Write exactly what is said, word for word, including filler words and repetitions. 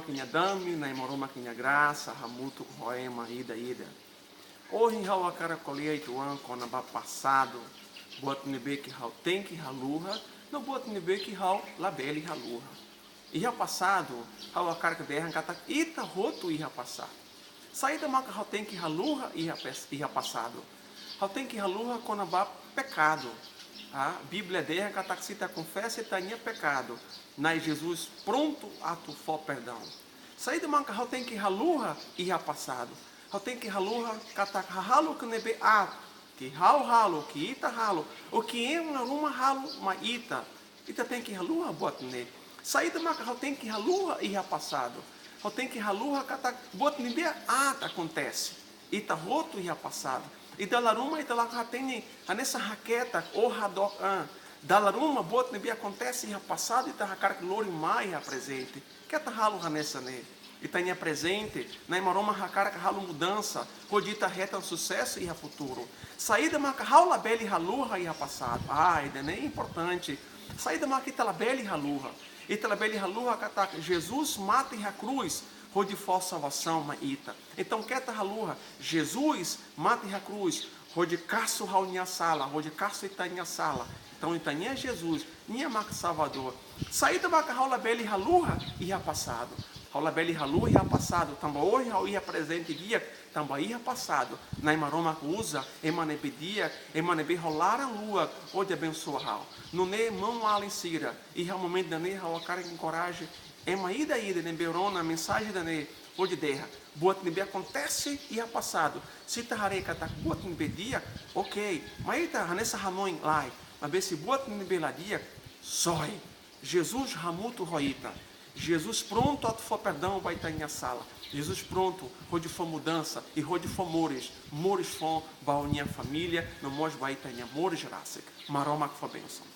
nia dame, Na'i Maromak nia grasa hamutuk ho ema ida-idak. Ohin ha'u hakarak ko'alia uitoan kona-ba pasadu, buat ne'ebé ke ha'u tenke haluha, no buat ne'ebé ke ha'u labele haluha. Iha pasadu, ha'u hakarak dehan katak ita hotu iha pasadu. Saida maka ha'u tenke haluha iha pes-, iha pasadu? Ha'u tenke haluha kona-ba pekadu. Ah, Bíblia dehan katak se ita konfesa ita-nia pekadu, Na'i Jesus prontu atu fó perdaun. Saida maka ha'u tenke haluha iha pasadu? Ha'u tenke haluha katak hahalok ne'ebé aat ke ha'u halo, ke ita halo, ou ke ema ruma halo mai ita. Ita tenke haluha buat ne'e. Saida maka ha'u tenke haluha iha pasadu? Ha'u tenke haluha katak buat ne'ebé aat akontese. Ita hotu iha pasadu. I dala ruma ita la hatene hanesan haketak ou hadook an. Dala ruma buat ne'ebé akontese iha pasadu ita hakarak lori mai iha prezente. Keta halo hanesan ne'e. Ita-nia prezente, Na'i Maromak hakarak halo mudansa, hodi ita hetan susesu iha futuru. Saida maka ha'u labele haluha iha pasadu? Ah, ida-ne'e importante. Saida maka ita labele haluha? Ita labele haluha katak Jesus mate iha krús, hodi fó salvasaun mai ita. Entaun, keta haluha, Jesus mate iha krús, hodi kasu ha'u-nia sala, hodi kasu ita-nia sala. Entaun, ita-nia Jesus, nia mak Salvadór. Saida maka ha'u labele haluha iha pasadu? Ha'u labele haluha iha pasadu, tanba ohin ha'u iha prezente di'ak, tanba iha pasadu, Na'i Maromak uza ema ne'ebé di'ak, ema ne'ebé ho laran luak, hodi abensoa ha'u. Nune'e maun-alin sira, iha momentu ida-ne'e ha'u hakarak enkoraja ema ida-idak ne'ebé rona mensajen ida-ne'e, hodi dehan, buat ne'ebé akontese iha pasadu, se ita haree katak buat ne'ebé di'ak, ok, mai ita hanesan hanoin lai, maibé se buat ne'ebé la di'ak, soe. Jesus hamutuk ho ita. Jesus prontu atu fó perdaun ba ita-nia sala. Jesus prontu hodi fó mudansa i hodi fó moris, moris foun ba ó-nia família, no mós ba ita-nia moris rasik. Maromak fó bensaun.